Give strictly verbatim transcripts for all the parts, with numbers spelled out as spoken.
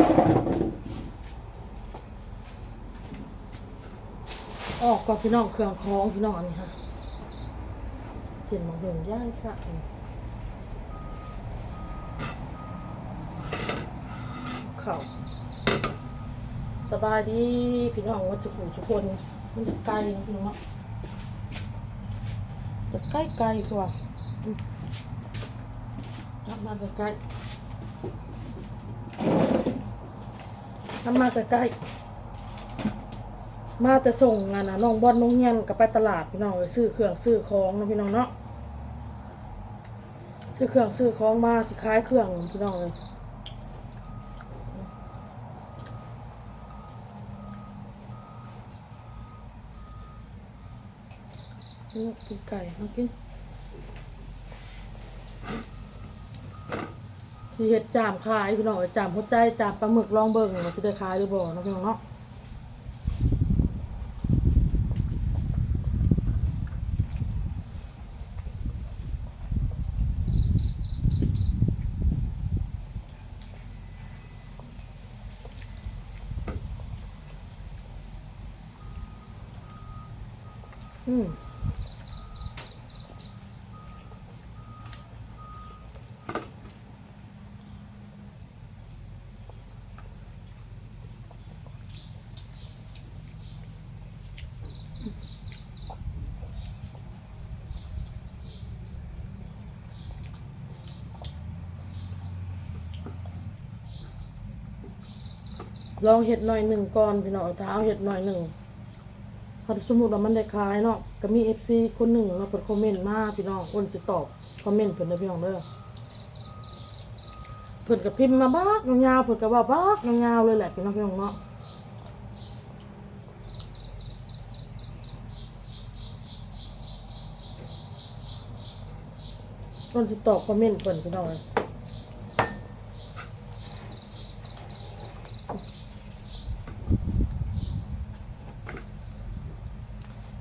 ออกก่อนพี่น้อง เครื่องของพี่น้อง อันนี้ค่ะ เส้นมะฮุ่งย่ายสะ เขา สบายดีพี่น้อง ว่าสุขุสุคน มันจะไกลนะพี่น้องเนาะ จะใกล้ๆกว่า อืม นับมาใกล้ๆ นับมาใกล้ๆ มาแต่ส่งงานน่ะ น้องบอลโรงเรียนก็ไปตลาดพี่น้องเอ้ย ซื้อเครื่องซื้อของเนาะพี่น้องเนาะ ซื้อเครื่องซื้อของมาสิขายเครื่องพี่น้องเอ้ย นี่กินไก่มากิน ที่เฮ็ดจามขายพี่น้องเอ้ย จามหัวใจ จามปลาหมึก ลองเบิ่งว่าสิได้ขายหรือบ่เนาะพี่น้องเนาะ อืม ลองเฮ็ดหน่อยหนึ่งก่อนพี่น้อง ถ้าเอาเฮ็ดหน่อยหนึ่ง ถ้าสมมุติว่ามันได้ขายเนาะ ก็มี เอฟซี คนหนึ่งเนาะ เพิ่นคอมเมนต์มาพี่น้อง อ้นสิตอบคอมเมนต์เพิ่นเด้อพี่น้องเด้อ เพิ่นก็พิมพ์มาบักยาวๆ เพิ่นก็เว้าบักยาวๆเลยแหละพี่น้องพี่น้องเนาะ อ้นสิตอบคอมเมนต์เพิ่นพี่น้องเอ้ย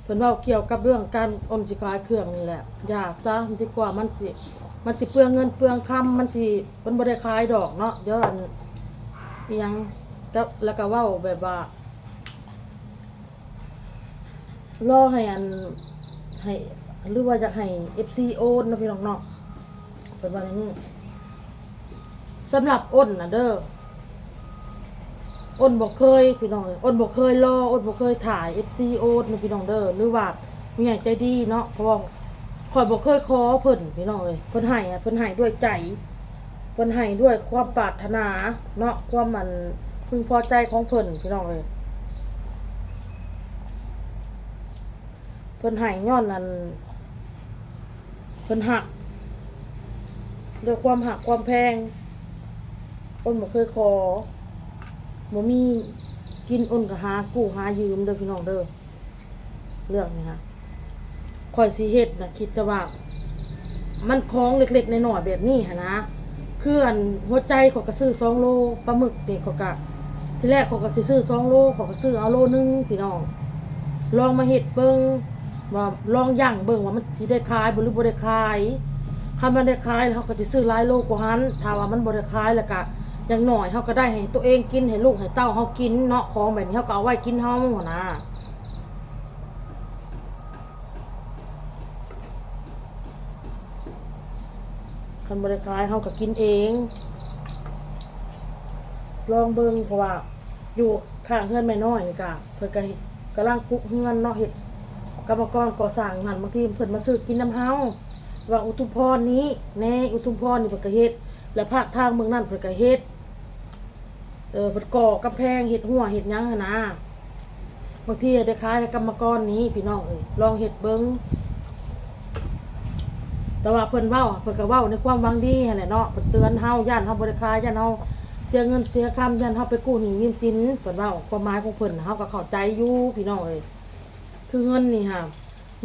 เพิ่นเว้าเกี่ยวกับเรื่องการอ้นสิขายเครื่องนี่แหละ อย่าซะดีกว่า มันสิ มันสิเปลืองเงินเปลืองคำ มันสิ มันบ่ได้ขายดอกเนาะ เดี๋ยวอัน อิหยัง ก็ แล้วก็เว้าแบบว่า รอให้อัน ให้ หรือว่าอยากให้ เอฟซี โอนเนาะพี่น้องเนาะ เพิ่นว่าอย่างนี้ สำหรับอ้นน่ะเด้อ อ้นบ่เคยพี่น้องเอ้ย อ้นบ่เคยรอ อ้นบ่เคยถ่าย เอฟซี โอนเนาะพี่น้องเด้อ หรือว่าผู้ใหญ่ใจดีเนาะ เพราะว่าข้อยบ่เคยขอเพิ่นพี่น้องเอ้ย เพิ่นให้อะ เพิ่นให้ด้วยใจ เพิ่นให้ด้วยความปรารถนาเนาะ ความอันพึงพอใจของเพิ่นพี่น้องเอ้ย เพิ่นให้ย้อนอัน เพิ่นฮัก ด้วยความฮักความแพง อ้นบ่เคยขอ บ่มีกินอ้นก็หากู้หายืมเด้อพี่น้องเด้อ เรื่องนี้นะ ข้อยสิเฮ็ดนะ คิดจะว่า มันของเล็กๆน้อยๆแบบนี้หั้นนะ คืออันหัวใจข้อยก็ซื้อสองโล ปลาหมึกนี่ข้อยก็ ทีแรกข้อยก็สิซื้อสองโล ข้อยก็ซื้อเอาโลหนึ่งพี่น้อง ลองมาเฮ็ดเบิ่ง ว่าลองยั่งเบิ่งว่ามันสิได้ขายบ่หรือบ่ได้ขาย คันมันได้ขายแล้วเฮาก็สิซื้อหลายโลกว่าหั้น ถ้าว่ามันบ่ได้ขายแล้วก็ อย่างน้อยเฮาก็ได้ให้ตัวเองกิน ให้ลูกให้เต้าเฮากินเนาะ ของแบบนี้เฮาก็เอาไว้กินเฮาหั้นนะ คันบ่ได้ขายเฮาก็กินเอง ลองเบิ่ง เพราะว่าอยู่ข้างเฮือนแม่น้อยนี่ก็ เพิ่นก็กำลังปลูกเฮือนเนาะ เฮ็ดกรรมกรก่อสร้างนั่น บางทีเพิ่นมาซื้อกินนำเฮา ว่าอุทุมพรนี้แน่ อุทุมพรนี่เพิ่นก็เฮ็ด และภาคทางเมืองนั่นเพิ่นก็เฮ็ด เออ เพิ่นก่อกำแพง เฮ็ดรั้ว เฮ็ดหยังหั้นนะ บางทีได้ขายให้กรรมกรนี้พี่น้องเอ้ย ลองเฮ็ดเบิ่ง แต่ว่าเพิ่นเว้า เพิ่นก็เว้าในความหวังดีหั้นแหละเนาะ เพิ่นเตือนเฮา ย้านเฮาบ่ได้ขาย ย้านเฮาเสียเงินเสียคำ ย้านเฮาไปกู้หนี้ยืมสิน เพิ่นเว้า ความหมายของเพิ่นน่ะ เฮาก็เข้าใจอยู่พี่น้องเอ้ย คือเงินนี่ค่ะ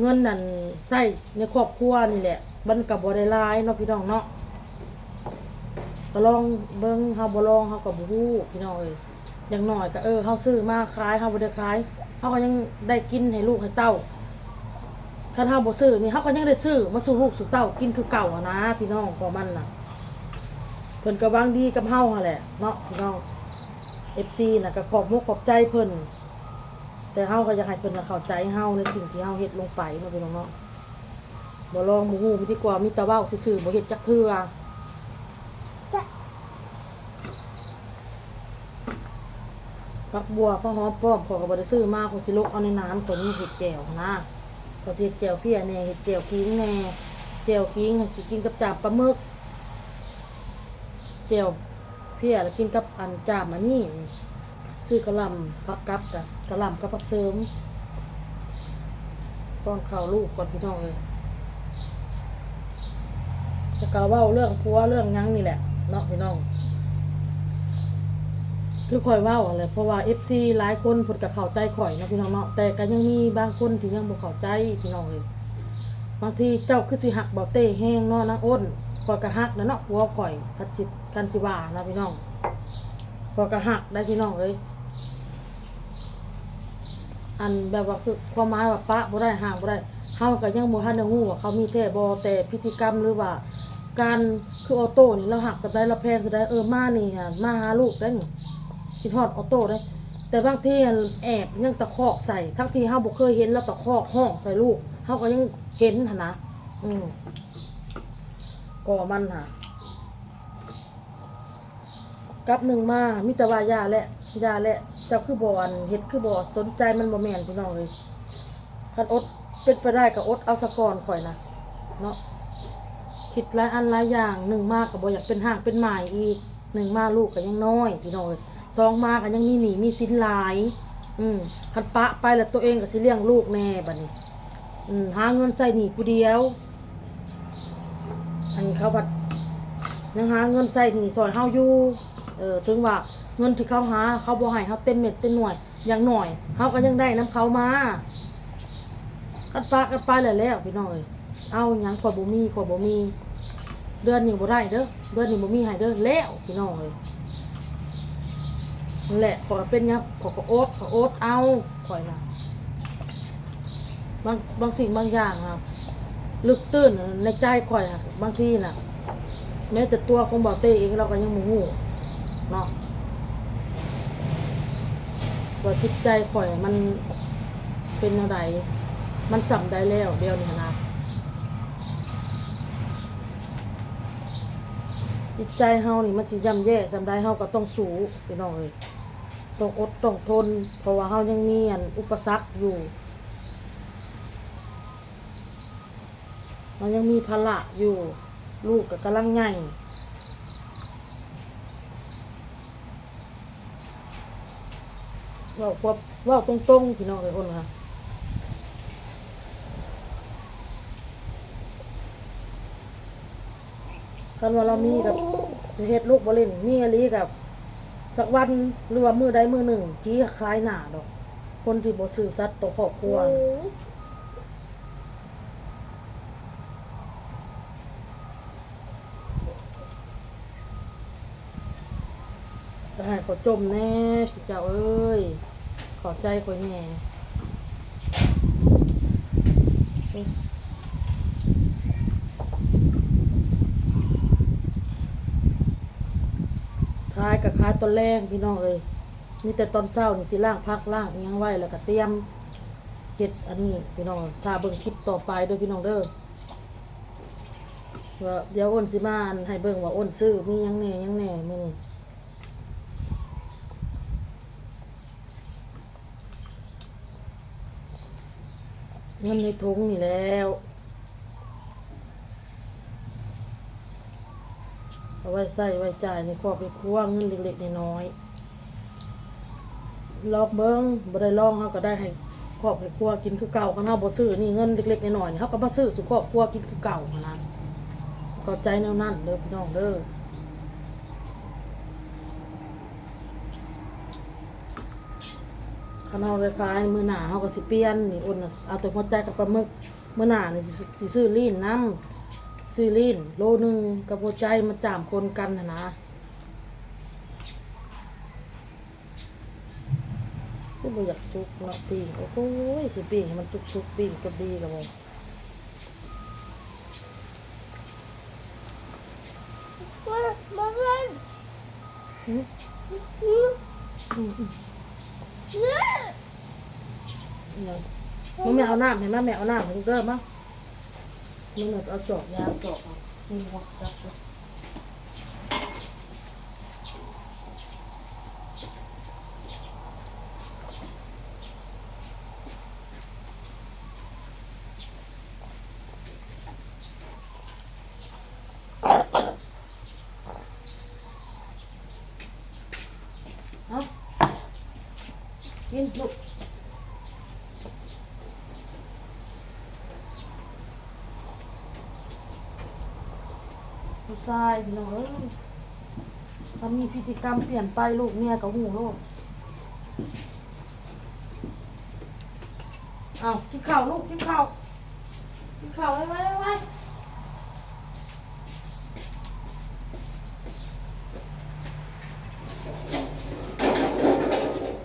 เงินนั่นใช้ในครอบครัวนี่แหละ มันก็บ่ได้หลายเนาะพี่น้องเนาะ ก็ลองเบิ่ง เฮาบ่ลองเฮาก็บ่ฮู้พี่น้องเอ้ย อย่างน้อยก็ เออ เฮาซื้อมาขาย เฮาบ่ได้ขาย เฮาก็ยังได้กินให้ลูกให้เต้า คันเฮาบ่ซื้อนี่ เฮาก็ยังได้ซื้อมาสู่ลูกสู่เต้ากินคือเก่าหั้นนะพี่น้อง ก็มันน่ะ เพิ่นก็หวังดีกับเฮาหั้นแหละเนาะพี่น้อง เอฟซีน่ะก็ขอบมกขอบใจเพิ่น แต่เฮาก็อยากให้เพิ่นน่ะเข้าใจเฮาในสิ่งที่เฮาเฮ็ดลงไปเนาะพี่น้องเนาะ บ่ลองบ่ฮู้ มีดีกว่า มีแต่เว้าซื่อๆ บ่เฮ็ดจักเทื่อ ผักบัว ผักหอมป้อม ข้อยก็บ่ได้ซื้อมา ข้อยสิลกเอาในน้ำ ข้อยมีเฮ็ดแจ่วหั้นนะ ข้อยสิเฮ็ดแจ่วเพี้ยแหน่ เฮ็ดแจ่วขิงแหน่ แจ่วขิงสิกินกับจ้ามปลาหมึก แจ่วเพี้ยแล้วกินกับอันจ้ามอันนี้นี่ ซื้อกะหล่ำ ผักกับกะกะหล่ำกับผักเสริม ป้อนข้าวลูกก่อนพี่น้องเอ้ย แล้วก็เว้าเรื่องผัวเรื่องหยังนี่แหละเนาะพี่น้อง คือข้อยเว้าหั้นแหละ เพราะว่าเอฟซีหลายคนเพิ่นก็เข้าใจข้อยเนาะพี่น้องเนาะ แต่ก็ยังมีบางคนที่ยังบ่เข้าใจพี่น้องเอ้ย บางทีเจ้าคือสิฮักบ่าวเต้แฮงเนาะนางอ้น ข้อยก็ฮักนะเนาะผัวข้อย คันสิ คันสิว่านะพี่น้อง ข้อยก็ฮักได้พี่น้องเอ้ย อันแบบว่าคือความหมายว่าปะบ่ได้ ห่างบ่ได้ เฮาก็ยังบ่ทันได้ฮู้ว่าเขามีแท้บ่ แต่พฤติกรรมหรือว่าการ คือออโต้นี่ ลาวฮักส่ำใด ลาวแพงส่ำใด เออ มานี่หั้น มาหาลูกได้นี่ คิดฮอดออโต้ได้ แต่บางทีหั้นแอบยังตะคอกใส่ ทั้งที่เฮาบ่เคยเห็นลาวตะคอกฮ้องใส่ลูก เฮาก็ยังเห็นหั้นนะ อืม ก็มันหา กับหนึ่งมา มีแต่ว่าอย่าแหละ อย่าแหละ เจ้าคือบ่อันเฮ็ด คือบ่สนใจ มันบ่แม่นพี่น้องเอ้ย คันอด เป็นไปได้ก็อดเอาซะก่อนข้อยนะ เนาะ คิดหลายอันหลายอย่าง หนึ่งมาก็บ่อยากเป็นห่างเป็นหมายอีก หนึ่งมาลูกก็ยังน้อยพี่น้องเอ้ย สองมาก็ยังมีหนี้มีสินหลาย อืม คันปะไปแล้วตัวเองก็สิเลี้ยงลูกแหน่บัดนี้ อืม หาเงินใส่หนี้ผู้เดียว อันนี้เขาบัดยังหาเงินใส่หนี้ซ่อยเฮาอยู่ เออ ถึงว่าเงินที่เขาหา เขาบ่ให้เฮาเต็มเม็ดเต็มหน่วย อย่างน้อยเฮาก็ยังได้นำเขามา คันปะกันไปแล้วแล้วพี่น้องเอ้ย เอาหยัง ข้อยบ่มี ข้อยบ่มี เดือนนี้บ่ได้เด้อ เดือนนี้บ่มีให้เด้อ แล้วพี่น้องเอ้ย นั่นแหละ ข้อยก็เป็นหยัง ข้อยก็อด ข้อยอดเอา ข้อยน่ะ บาง บางสิ่งบางอย่างอะ ลึกตื้นในใจข้อยอะ บางทีน่ะ แม้แต่ตัวของบ่าวเต้เอง เราก็ยังบ่ฮู้เนาะ ว่าจิตใจข้อยมันเป็นแนวใด มันส่ำใดแล้วเดี๋ยวนี้หั้นนะ จิตใจเฮานี่มันสิย่ำแย่ส่ำใด เฮาก็ต้องสู้พี่น้องเอ้ย ต้องอดต้องทน เพราะว่าเฮายังมีอันอุปสรรคอยู่ เฮายังมีภาระอยู่ ลูกก็กำลังใหญ่ เว้าความ เว้าตรงๆ พี่น้องเอ้ย อ้นว่า คันว่าเรามีกับเฮ็ดลูกบ่เล่น มีอีหลีกับสักวัน หรือว่ามื้อใดมื้อหนึ่ง ผีขายหน้าดอก คนที่บ่ซื่อสัตย์ต่อครอบครัวน่ะ ก็ให้เขาจมแน่สิเจ้าเอ้ย ขอใจข่อยแหน่ ขายก็ขายตอนแลงพี่น้องเอ้ย มีแต่ตอนเช้านี่สิล้างผักล้างอิหยังไว้ แล้วก็เตรียมเฮ็ดอันนี้พี่น้อง ถ้าเบิ่งคลิปต่อไปเด้อพี่น้องเด้อ ว่าเดี๋ยวอ้นสิมาอันให้เบิ่งว่าอ้นซื้อมีหยังแหน่หยังแหน่มื้อนี้ เงินในถุงนี่แล้ว เอาไว้ใช้ไว้จ่ายในครอบในครัว เงินเล็กๆน้อยๆ ลองเบิ่ง บ่ได้ลองเฮาก็ได้ให้ครอบให้ครัวกินคือเก่า คันเฮาบ่ซื้อนี่ เงินเล็กๆน้อยๆนี่ เฮาก็มาซื้อสู่ครอบครัวกินคือเก่าหั้นนะ เข้าใจแนวนั้นเด้อพี่น้องเด้อ คันเฮาได้ขายมื้อหน้าเฮาก็สิเปลี่ยน นี่อ้นน่ะเอาแต่หัวใจกับปลาหมึก มื้อหน้านี่สิ สิซื้อลิ้นนำ ซื้อลิ้นโลหนึ่งกับหัวใจมาจ้ามคนกันหั้นนะ ก็บ่อยากสุกเนาะ ปิ้ง โอ้โห สิปิ้งให้มันสุกๆ ปิ้งก็ดีแล้วบ่ มา มาเล่น หึ หึ อืมอืม เนี่ย มึงแม่เอาน้ำให้มา แม่เอาน้ำให้ลูกเด้อมา มึงแม่เอาจอกยางจอกเอา นี่วะ จับดู เอา กินลูก ผู้ชายพี่น้องเอ้ย ถ้ามีพฤติกรรมเปลี่ยนไป ลูกเมียก็ฮู้โลด เอา กินข้าวลูก กินข้าว กินข้าว ไวๆ ไวๆ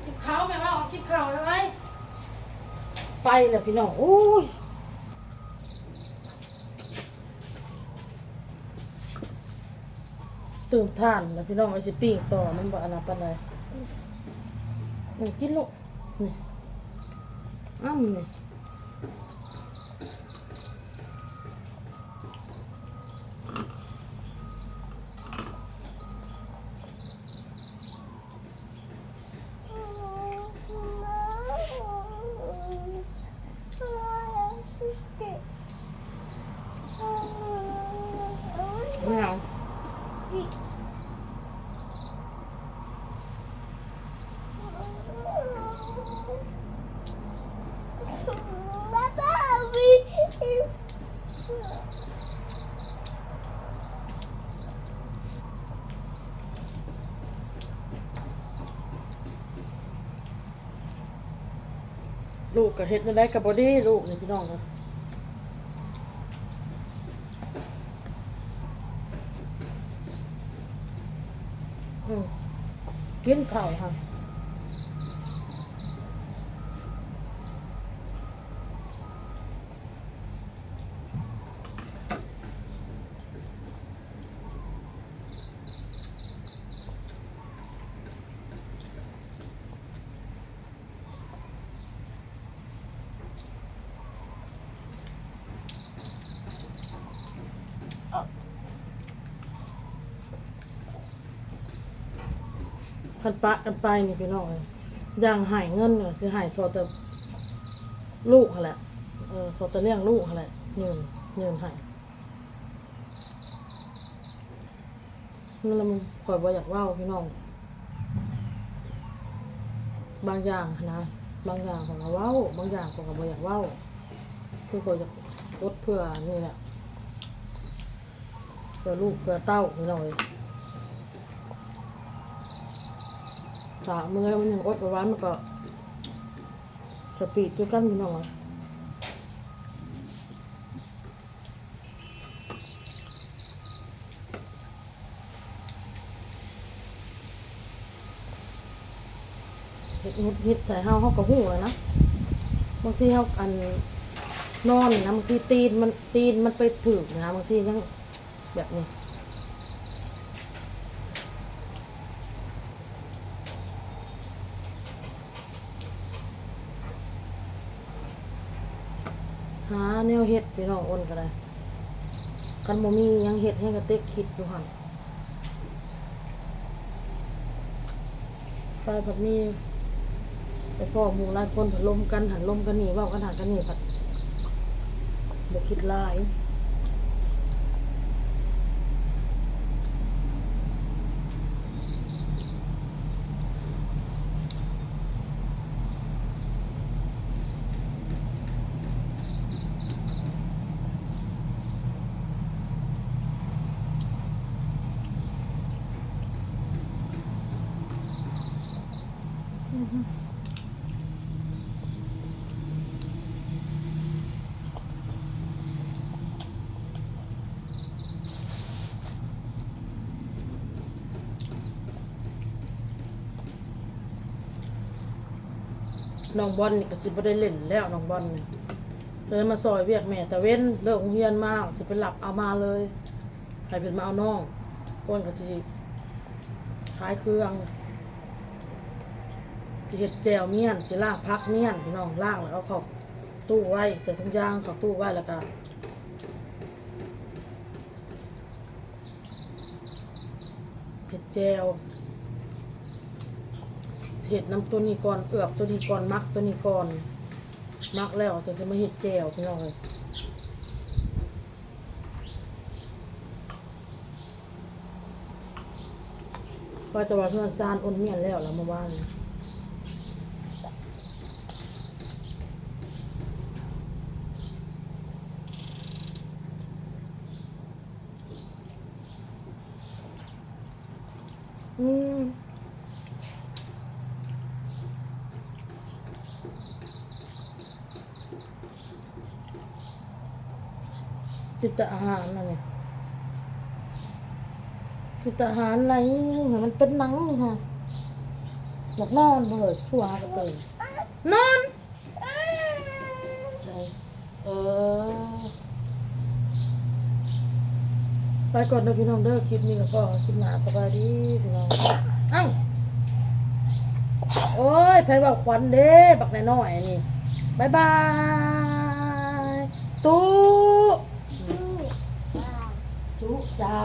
กินข้าวแม่ว่า เอา กินข้าว ไวๆ ไปแล้วพี่น้อง โอ้ย เติมถ่านแล้วพี่น้อง ไว้สิปิ้งต่อ มันบ่อันนั้นปานใด อืม กินลูก นี่ อ้ำ นี่ ไม่เอา ลูกก็เฮ็ดแนวใดก็บ่ดี ลูกนี่พี่น้องเอ้ย อืม กินข้าวค่ะ คันปะกันไปนี่พี่น้องเอ้ย อย่างให้เงินก็สิให้เท่าแต่ลูกหั้นแหละ เออ เท่าแต่เลี้ยงลูกหั้นแหละ ยื่น ยื่นให้ นั่นแหละมัน ข้อยบ่อยากเว้าพี่น้อง บางอย่างหั้นนะ บางอย่างข้อยก็เว้า บางอย่างข้อยก็บ่อยากเว้า คือข้อยอยากอดเพื่อนี่แหละ เพื่อลูกเพื่อเต้าพี่น้องเอ้ย ถ้ามื้อใดมันยังอดบ่ไหวมันก็สปีดคือกันพี่น้องเอ้ย เฮ็ดหงุดหงิดใส่เฮา เฮาก็ฮู้แล้วนะ บางทีเฮาอันนอนนี่นะ บางทีตีนมัน ตีนมันไปถืกนะ บางทียังแบบนี้ หาแนวเฮ็ดพี่น้อง อ้นก็ได้ คันบ่มีหยังเฮ็ด แฮงกะเตะคิดอยู่หั่น ไปผัดมี ไปพ้อหมู่หลายคน ผัดลมกันหั่นลมกันนี่ เว้ากันหั่นกันนี่ ผัดบ่คิดหลาย น้องบอลนี่ก็สิบ่ได้เล่นแล้ว น้องบอลนี่ เลยมาซอยเวียกแม่ตะเว็น เลิกโรงเรียนมาสิไปรับเอามาเลย ให้เพิ่นมาเอาน้อง อ้นก็สิขายเครื่อง สิเฮ็ดแจ่วเมี่ยน สิล้างผักเมี่ยนพี่น้อง ล้างแล้วเอาเข้าตู้ไว้ ใส่ถุงยางเข้าตู้ไว้ แล้วก็เฮ็ดแจ่ว เฮ็ดน้ำตัวนี้ก่อน เอือบตัวนี้ก่อน หมักตัวนี้ก่อน หมักแล้วจั่งสิมาเฮ็ดแจ่วพี่น้องเอ้ย ว่าแต่ว่าเฮือนซานโอนเมียนแล้วล่ะเมื่อวานนี้ อืม กินแต่อาหารนั่นนี่ กินแต่อาหารอะไร มันเป็นหนังนี่ค่ะ อยากนอนเลย ชั่วกระเตย นอน เออ ไปก่อนเด้อพี่น้องเด้อ คลิปนี้ก็พอ คลิปหน้าสบายดีพี่น้อง เอ้า โอ้ย ไผเว้าขวัญเด้ บักน้อยๆนี่ บ๊ายบาย ตุ๊ ตุ๊จ้า